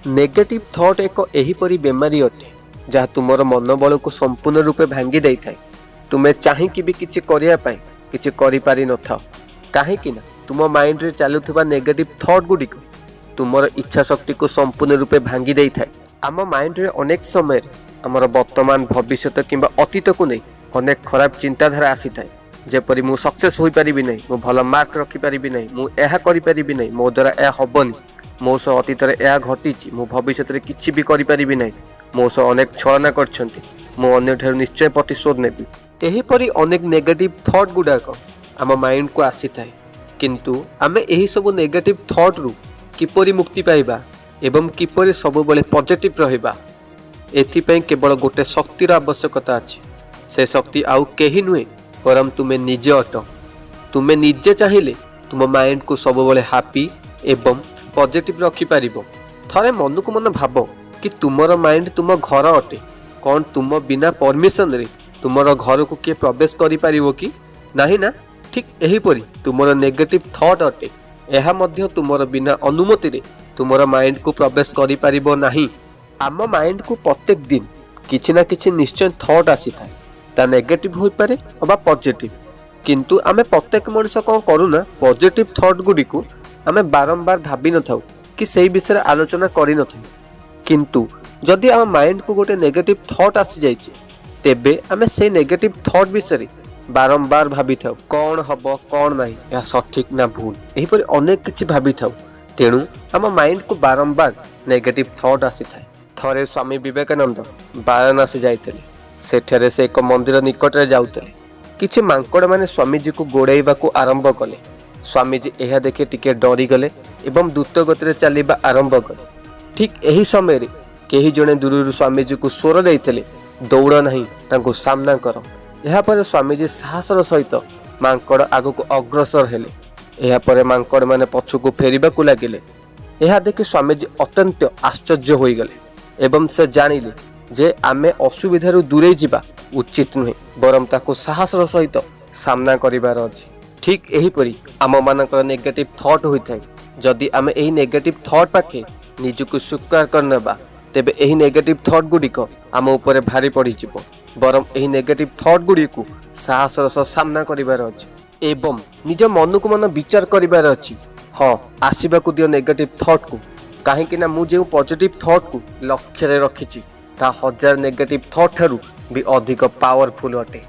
Negative thought ଏକ ଏହିପରି ବେମାରୀ ଅଟେ, ଯାହା ତୁମର ମନୋବଳକୁ ସମ୍ପୂର୍ଣ୍ଣ ରୂପେ ଭାଙ୍ଗି ଦେଇଥାଏ। ତୁମେ ଚାହିଁକି ବି କିଛି କରିବା ପାଇଁ କିଛି କରିପାରିନଥାଅ, କାହିଁକି ନା ତୁମ ମାଇଣ୍ଡରେ ଚାଲୁଥିବା ନେଗେଟିଭ୍ ଥଟ୍ ଗୁଡ଼ିକ ତୁମର ଇଚ୍ଛା ଶକ୍ତିକୁ ସମ୍ପୂର୍ଣ୍ଣ ରୂପେ ଭାଙ୍ଗି ଦେଇଥାଏ। ଆମ ମାଇଣ୍ଡରେ ଅନେକ ସମୟରେ ଆମର ବର୍ତ୍ତମାନ, ଭବିଷ୍ୟତ କିମ୍ବା ଅତୀତକୁ ନେଇ ଅନେକ ଖରାପ ଚିନ୍ତାଧାରା ଆସିଥାଏ। ଯେପରି ମୁଁ ସକ୍ସେସ୍ ହୋଇପାରିବି ନାହିଁ, ମୁଁ ଭଲ ମାର୍କ ରଖିପାରିବି ନାହିଁ, ମୁଁ ଏହା କରିପାରିବି ନାହିଁ, ମୋ ଦ୍ୱାରା ଏହା ହେବନି, ମୋ ସହ ଅତୀତରେ ଏହା ଘଟିଛି, ମୁଁ ଭବିଷ୍ୟତରେ କିଛି ବି କରିପାରିବି ନାହିଁ, ମୋ ସହ ଅନେକ ଛଳନା କରିଛନ୍ତି, ମୁଁ ଅନ୍ୟଠାରୁ ନିଶ୍ଚୟ ପ୍ରତିଶୋଧ ନେବି। ଏହିପରି ଅନେକ ନେଗେଟିଭ୍ ଥଟ୍ ଗୁଡ଼ାକ ଆମ ମାଇଣ୍ଡକୁ ଆସିଥାଏ। କିନ୍ତୁ ଆମେ ଏହିସବୁ ନେଗେଟିଭ୍ ଥଟ୍ରୁ କିପରି ମୁକ୍ତି ପାଇବା ଏବଂ କିପରି ସବୁବେଳେ ପଜିଟିଭ୍ ରହିବା, ଏଥିପାଇଁ କେବଳ ଗୋଟେ ଶକ୍ତିର ଆବଶ୍ୟକତା ଅଛି। ସେ ଶକ୍ତି ଆଉ କେହି ନୁହେଁ, ବରଂ ତୁମେ ନିଜେ ଅଟ। ତୁମେ ନିଜେ ଚାହିଁଲେ ତୁମ ମାଇଣ୍ଡକୁ ସବୁବେଳେ ହାପି ଏବଂ ପଜିଟିଭ୍ ରଖିପାରିବ। ଥରେ ମନକୁ ମନ ଭାବ କି ତୁମର ମାଇଣ୍ଡ ତୁମ ଘର ଅଟେ। କ'ଣ ତୁମ ବିନା ପରମିଶନରେ ତୁମର ଘରକୁ କିଏ ପ୍ରବେଶ କରିପାରିବ କି? ନାହିଁ ନା? ଠିକ୍ ଏହିପରି ତୁମର ନେଗେଟିଭ୍ ଥଟ୍ ଅଟେ। ଏହା ମଧ୍ୟ ତୁମର ବିନା ଅନୁମତିରେ ତୁମର ମାଇଣ୍ଡକୁ ପ୍ରବେଶ କରିପାରିବ ନାହିଁ। ଆମ ମାଇଣ୍ଡକୁ ପ୍ରତ୍ୟେକ ଦିନ କିଛି ନା କିଛି ନିଶ୍ଚୟ ଥଟ୍ ଆସିଥାଏ। ତା ନେଗେଟିଭ୍ ହୋଇପାରେ ଅବା ପଜିଟିଭ୍। କିନ୍ତୁ ଆମେ ପ୍ରତ୍ୟେକ ମଣିଷ କ'ଣ କରୁନା, ପଜିଟିଭ୍ ଥଟ୍ ଗୁଡ଼ିକୁ ଆମେ ବାରମ୍ବାର ଭାବିନଥାଉ କି ସେଇ ବିଷୟରେ ଆଲୋଚନା କରିନଥାଉ। କିନ୍ତୁ ଯଦି ଆମ ମାଇଣ୍ଡକୁ ଗୋଟେ ନେଗେଟିଭ୍ ଥଟ୍ ଆସିଯାଇଛି, ତେବେ ଆମେ ସେଇ ନେଗେଟିଭ୍ ଥଟ୍ ବିଷୟରେ ବାରମ୍ବାର ଭାବିଥାଉ, କ'ଣ ହବ, କ'ଣ ନାହିଁ, ଏହା ସଠିକ୍ ନା ଭୁଲ, ଏହିପରି ଅନେକ କିଛି ଭାବିଥାଉ। ତେଣୁ ଆମ ମାଇଣ୍ଡକୁ ବାରମ୍ବାର ନେଗେଟିଭ୍ ଥଟ୍ ଆସିଥାଏ। ଥରେ ସ୍ୱାମୀ ବିବେକାନନ୍ଦ ବାରାଣସୀ ଯାଇଥିଲେ। ସେଠାରେ ସେ ଏକ ମନ୍ଦିର ନିକଟରେ ଯାଉଥିଲେ। କିଛି ମାଙ୍କଡ଼ମାନେ ସ୍ୱାମୀଜୀକୁ ଗୋଡ଼େଇବାକୁ ଆରମ୍ଭ କଲେ। ସ୍ୱାମୀଜୀ ଏହା ଦେଖି ଟିକେ ଡରିଗଲେ ଏବଂ ଦ୍ରୁତ ଗତିରେ ଚାଲିବା ଆରମ୍ଭ କଲେ। ଠିକ୍ ଏହି ସମୟରେ କେହି ଜଣେ ଦୂରରୁ ସ୍ୱାମୀଜୀକୁ ସ୍ୱର ଦେଇଥିଲେ, "ଦୌଡ଼ ନାହିଁ, ତାଙ୍କୁ ସାମ୍ନା କର।" ଏହାପରେ ସ୍ୱାମୀଜୀ ସାହସର ସହିତ ମାଙ୍କଡ଼ ଆଗକୁ ଅଗ୍ରସର ହେଲେ। ଏହାପରେ ମାଙ୍କଡ଼ମାନେ ପଛକୁ ଫେରିବାକୁ ଲାଗିଲେ। ଏହା ଦେଖି ସ୍ୱାମୀଜୀ ଅତ୍ୟନ୍ତ ଆଶ୍ଚର୍ଯ୍ୟ ହୋଇଗଲେ ଏବଂ ସେ ଜାଣିଲେ ଯେ ଆମେ ଅସୁବିଧାରୁ ଦୂରେଇ ଯିବା ଉଚିତ ନୁହେଁ, ବରଂ ତାକୁ ସାହସର ସହିତ ସାମ୍ନା କରିବାର ଅଛି। ଠିକ୍ ଏହିପରି ଆମମାନଙ୍କର ନେଗେଟିଭ୍ ଥଟ୍ ହୋଇଥାଏ। ଯଦି ଆମେ ଏହି ନେଗେଟିଭ୍ ଥଟ୍ ପାଖେ ନିଜକୁ ସ୍ୱୀକାର କରିନେବା, ତେବେ ଏହି ନେଗେଟିଭ୍ ଥଟ୍ ଗୁଡ଼ିକ ଆମ ଉପରେ ଭାରି ପଡ଼ିଯିବ। ବରଂ ଏହି ନେଗେଟିଭ୍ ଥଟ୍ ଗୁଡ଼ିକୁ ସାହସର ସହ ସାମ୍ନା କରିବାର ଅଛି ଏବଂ ନିଜ ମନକୁ ମନ ବିଚାର କରିବାର ଅଛି, ହଁ, ଆସିବାକୁ ଦିଅ ନେଗେଟିଭ୍ ଥଟ୍କୁ, କାହିଁକି ନା ମୁଁ ଯେଉଁ ପଜିଟିଭ୍ ଥଟ୍କୁ ଲକ୍ଷ୍ୟରେ ରଖିଛି, ତାହା ହଜାର ନେଗେଟିଭ୍ ଥଟ୍ ଠାରୁ ବି ଅଧିକ ପାୱାରଫୁଲ୍ ଅଟେ।